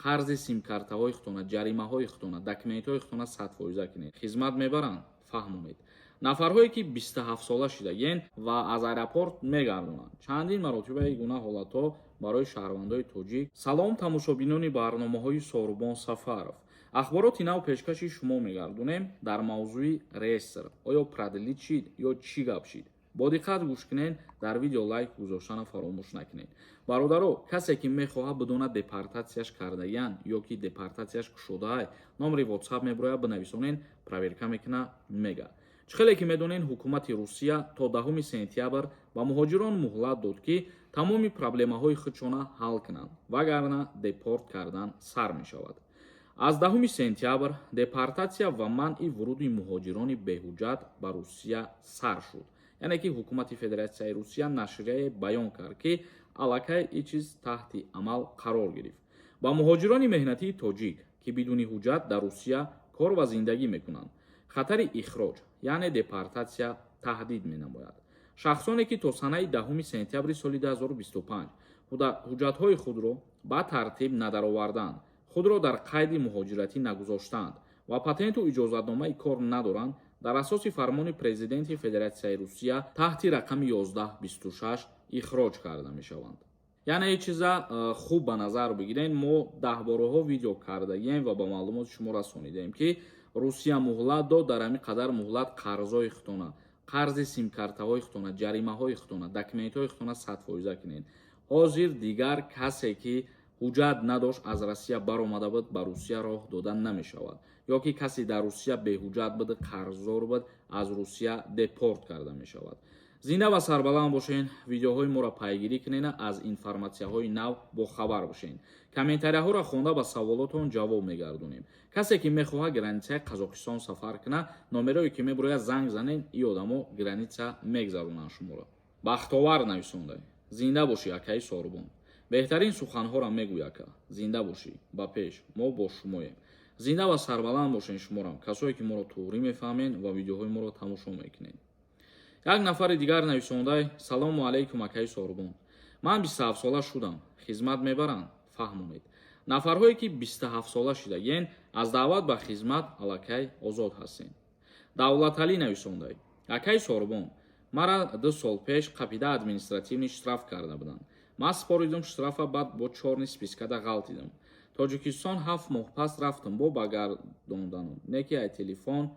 Қарзи симкартаҳои худтона, ҷаримаҳои худтона, документҳои худтона 100% кунед. Хизмат мебаранд, фаҳмонед. Нафарҳое, ки 27-сола шидагиен ва аз аэропорт мегардонанд, чандин маротиба ин гуна ҳолатҳо барои шаҳрвандои тоҷик. Салом, тамошобинони барномаҳои Сорубон Сафаров. Ахбороти нав пешкаши шумо мегардонем дар мавзӯи реестр. Оё продлить шид ё чӣ гап шид? Бо диққат гӯш кунед, дар видео лайк гузоштана фаромӯш накунед. Бародаро, касе ки мехоҳад бидонад, депортатсияш кардагиян ё ки депортатсияш кушодаай, номери WhatsApp мебирояд, бинависонен, проверка мекуна, мега. Чӣ хеле ки медонен, ҳукумати Русия то 10 сентябр ба муҳоҷирон муҳлат дод, ки тамоми проблемаҳои худшона ҳал кунанд, вагарна депорт кардан сар мешавад. Аз 10 сентябр депортатсия ва манъи вуруди муҳоҷирони беҳуҷҷат ба Русия сар шуд. Яъне ки ҳукумати Федератсияи Русия нашрияе баён кард, ки аллакай ин чиз таҳти амал қарор гирифт. Ба муҳоҷирони меҳнатии тоҷик, ки бидуни ҳуҷҷат дар Русия кор ва зиндагӣ мекунанд, хатари ихроҷ, яъне депортатсия таҳдид менамояд. Шахсоне, ки то санаи 10 сентябри соли 2025 ҳуҷҷатҳои худро ба тартиб надароварданд, худро дар қайди муҳоҷиратӣ нагузоштаанд ва патенту иҷозатномаи кор надоранд, дар асоси фармони Президенти Федератсияи Русия таҳти рақами 1126 ихроҷ карда мешаванд. Яъне ин чиза хуб ба назар бигирен. Мо даҳбораҳо видео кардагием ва ба маълумоти шумо расонидаем, ки Русия муҳлат дод. Дар ҳамин қадар муҳлат қарзҳои худтона, қарзи симкартаҳои худтона, ҷаримаҳои худтона, документҳои худтона 100% кунед. Ҳозир дигар касе, ки ҳуҷҷат надошт, аз Россия баромада буд, ба Русия роҳ дода намешавад. Ё ки касе дар Русия беҳуҷҷат буд, қарздор буд, аз Русия депорт карда мешавад. Зинда ва сарбаланд бошен, видеоҳои моро пайгирӣ кунед, аз информатсияҳои нав бохабар бошен. Комментарияҳоро хонда, ба саволотон ҷавоб мегардонем. Касе, ки мехоҳад границаи Қазоқистон сафар кунад, номерое, ки мебурояд, занг занед, и одамо граница мегзаронанд шуморо. Бахтовар нависонда: «Зинда бошӣ, акаи Сорубон, беҳтарин суханҳоро мегӯй, ака, зинда бошӣ, ба пеш, мо бо шумоем». Зинда ва сарбаланд бошен шуморам, касое, ки моро туғрӣ мефаҳмед ва видеоҳои моро тамошо мекунед. Як нафари дигар нависондай: «Салому алайкум, акаи Сорубон, ман 27-сола шудам, хизмат мебаранд, фаҳмонед». Нафарҳое, ки 27-сола шидагиен, аз даъват ба хизмат аллакай озод ҳастен. Давлаталӣ нависондай: «Акаи Сорубон, мара 2 сол пеш қапида административный штраф карда буданд. Ман споридум штрафа, баъд бо чёрный спискада ғалтидам. Тоҷикистон 7 моҳ пас рафтам, бо багардонданум не ки ай телефон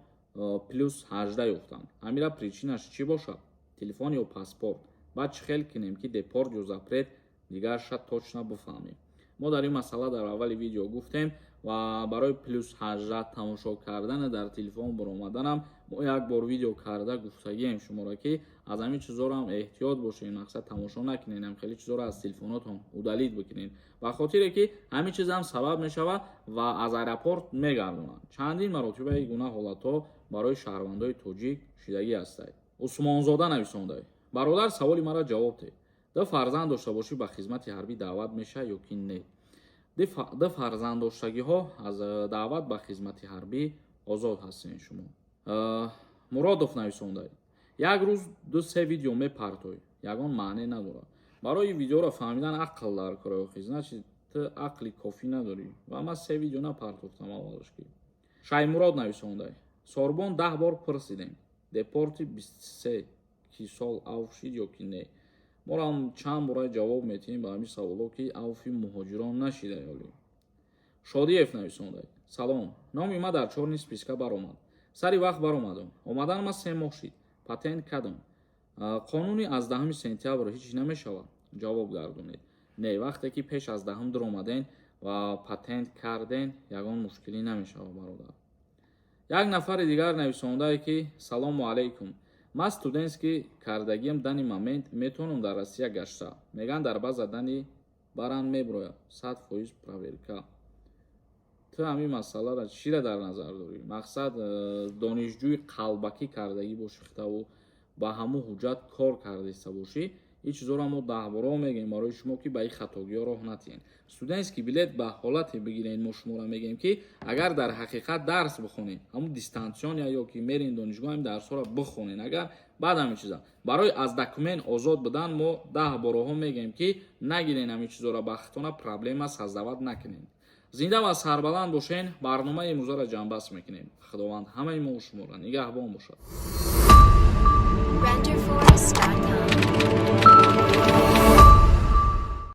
плюс 18 ёфтам. Ҳамира причинаш чӣ бошад? Телефон ё паспорт? Баъд чӣ хел кунем, ки депорт ё запрет дигарша точно бифаҳмем?» Мо дар ин масъала дар аввали видео гуфтем ва барои плюс 18 тамошо кардана дар телефон баромаданам мо як бор видео карда гуфтагием шуморо, ки аз ҳамин чизорам эҳтиёт бошед, мақсад, тамошо накунед, ҳам хеле чизоро аз телефонотон удалить бикунед, ба хотире ки ҳамин чизам сабаб мешавад ва аз аэропорт мегардонанд. Чандин маротиба ин гуна ҳолатҳо барои шаҳрвандои тоҷик шидагӣ ҳастанд. Усмонзода нависонда: «Бародар, саволи маро ҷавоб деҳ. Ду фарзанд дошта бошӣ, ба хизмати ҳарбӣ даъват мешавӣ ё ки не?» Ду фарзанд доштагиҳо аз даъват ба хизмати ҳарбӣ озод ҳастед шумо. Муродов нависонда: «Як рӯз ду се видео мепартоӣ, ягон маъне надорад. Барои видеоро фаҳмидан ақл дар кор охи, значит, ту ақли кофӣ надорӣ ва ман се видео напартофтам аввалаш ки». Шаймурод нависонда: «Сорбон, 10 бор пурсидем, депорти 23 ки сол авф шид ё ки не?» Морам чанд бора ҷавоб метиҳем ба ҳамин саволо, ки авфи муҳоҷирон нашида ёлӣ. Шодиев нависонда: «Салом, номи ман дар чёрный списка баромад, сари вақт баромадам, омадан ман 3 моҳ шид, патент кардам. Қонуни аз 10 сентябр ҳеҷ намешавад? Ҷавоб гардонед». Не, вақте ки пеш аз 10 дуромаден ва патент карден, ягон мушкилӣ намешавад, бародар. Як нафари дигар нависондае, ки «Салому алайкум, ман студентский кардагиам, данный момент метавонам дар Россия гашта? Мегӯянд, дар база данных баранд, меброяд, 100% проверка». Ту ҳамин масъаларо чиро дар назар дорӣ? Мақсад, донишҷӯи қалбакӣ кардагӣ бошӣ хитаву ба ҳамун ҳуҷҷат кор кардаиста бошӣ. Ин чизоро мо даҳборо мегӯем барои шумо, ки ба ин хатогиҳо роҳ натиҳед. Студентский билет ба ҳолате бигиред, мо шуморо мегӯем, ки агар дар ҳақиқат дарс бихонед, ҳамун дистанционно ё ки мерен донишгоҳ, ҳамин дарсҳоро бихонед. Агар баъд ҳамин чиза барои аз документ озод будан, мо даҳ бороҳо мегӯем, ки нагирен ҳамин чизоро, ба хитона проблема создавать накунед. Зинда ва сарбаланд бошен. Барномаи имрӯзаро ҷамъбаст мекунем. Худованд ҳамаи мо шуморо нигаҳбон бошад. Renderforest.com.